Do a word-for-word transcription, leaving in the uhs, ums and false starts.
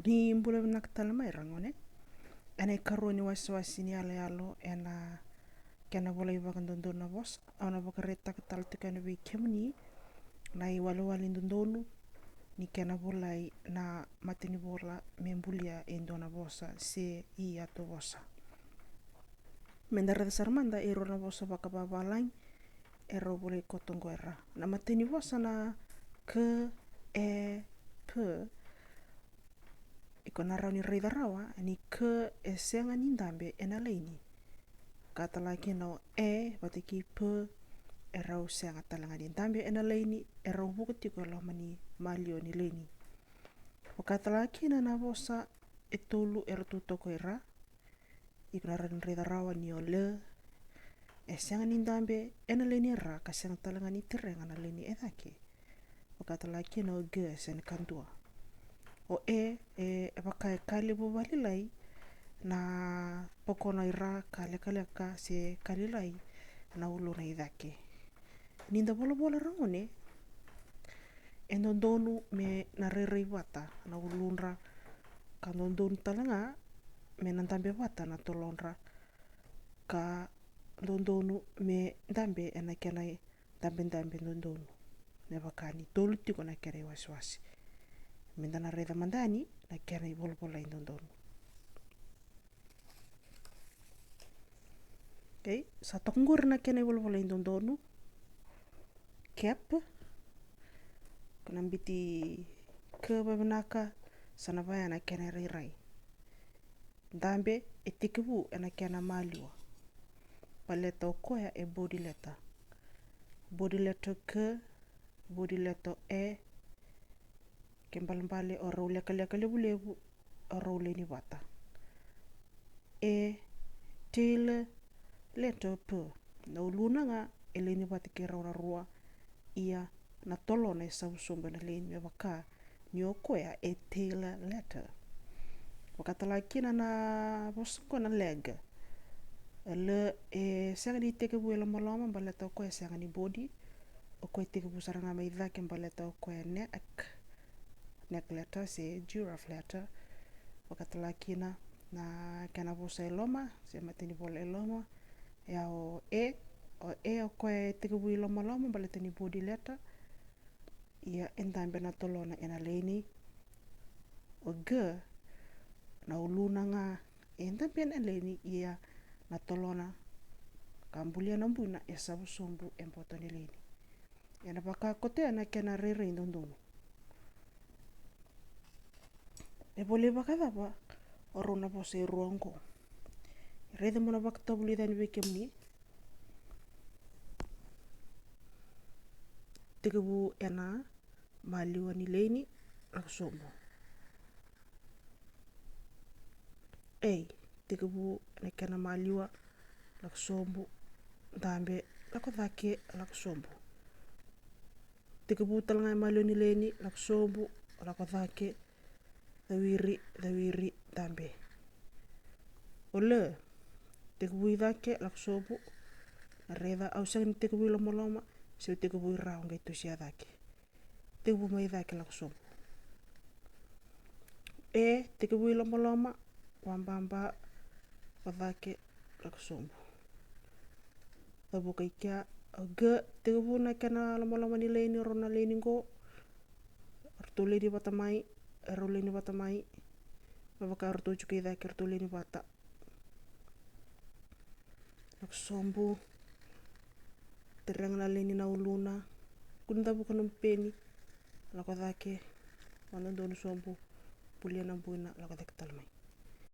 Ni bula vinaka tale mai, ragone. Ena ikarua ni wasewase ni yaloyalo ena kena volai vakadodonu na vosa, au na vakaraitaka tale tiko yani vei kemuni na iwalewale dodonu ni kena volai na matanivola me bulia e dua na vosa se iyatuvosa. Meda raica sara mada e rua na vosa vakavavalagi e rau volai koto qo e ra. Na matanivosa na k, e, p, iko na rawa ni raica rawa ni k e sega ni dabe ena laini. Ka tala kina o e vata kei p, e rau sega tale ga ni dabe ena laini, e rau vuka tiko e loma ni maliwa ni laini. Vaka tala kina na vosa e tolu e ratou toka e ra, iko na rawa ni raica rawa ni o l e sega ni dabe ena laini e ra ka sega tale ga ni terega na laini e cake. Vaka tala kina o g e sega ni kadua. O e, e vaka e ka levu valailai na pokona i ra ka lekaleka se ka lailai na uluna i cake. Ni da volavola, ragone, e dodonu me na rairai vata na uludra, ka dodonu tale ga me na dabe vata na tolodra, ka dodonu me dabe ena kena dabedabe dodonu. Me vaka ni tolu tiko na kena iwasewase, meda na raica mada yani na kena ivolavolai dodonu. Okay, sa toka qori na kena ivolavolai dodonu. Kep. Ko na biuti k vavinaka, sa na vaya na kena irairai. Dabe e tekivu ena kena maliwa. Baleta o koya e body letter. Body letter k, body letter e, ke balebale o rau lekaleka levulevu, o rau laini vata. E tail letter p, na uluna ga e laini vata kei rau na rua, ia na tolona e savu sobu ena laini me vaka ni o koya e tail letter. Vaka tale kina na vosa qo na leg. L e sega ni tekivu e lomaloma baleta o koya e sega ni body. O koya e tekivu sara ga mai cake baleta o koya e neck, neck letter se giraffe letter. Vaka tale kina na kena vosa e loma se matanivola e loma, ia o e, o e o koya e tekivu i lomaloma baleta ni body letter, ia e dabe na tolona ena laini. O g, na uluna ga e dabe ena laini, ia na tolona ka bulia na buina e savu sobu e boto ni laini. Ena vaka koto ya na kena rairai dodonu. E volai vakacava o rau na vosa e rua oqo? Raica mo na vakatavulica yani vei kemuni. Tekivu ena maliwa ni laini, lako sobu. Ei, tekivu ena kena maliwa, lako sobu. Dabe, lako cake, lako sobu. Tekivu tale ga e maliwa ni laini, lako sobu, lako cake, cawiri, cawiri, dabe. O l, tekivu i cake, lako sobu. Na raica au sega ni tekivu i lomaloma, se au tekivu i ra, au qai tosia cake. Tekivu mai cake, lako sobu. E, tekivu i lomaloma, vababa, vacake, lako sobu. Cavuka i kea. O g, tekivu na kena lomaloma ni laini, o rau na laini qo. Ratou laini vata mai, e rau laini vata mai. Me vaka ratou tiko i cake, ratou laini vata. Lako sobu. Terega na laini na uluna. Kua ni cavuka nomu peni. Lako cake. Vakadodonu sobu. Bulia na buina, lako cake tale mai.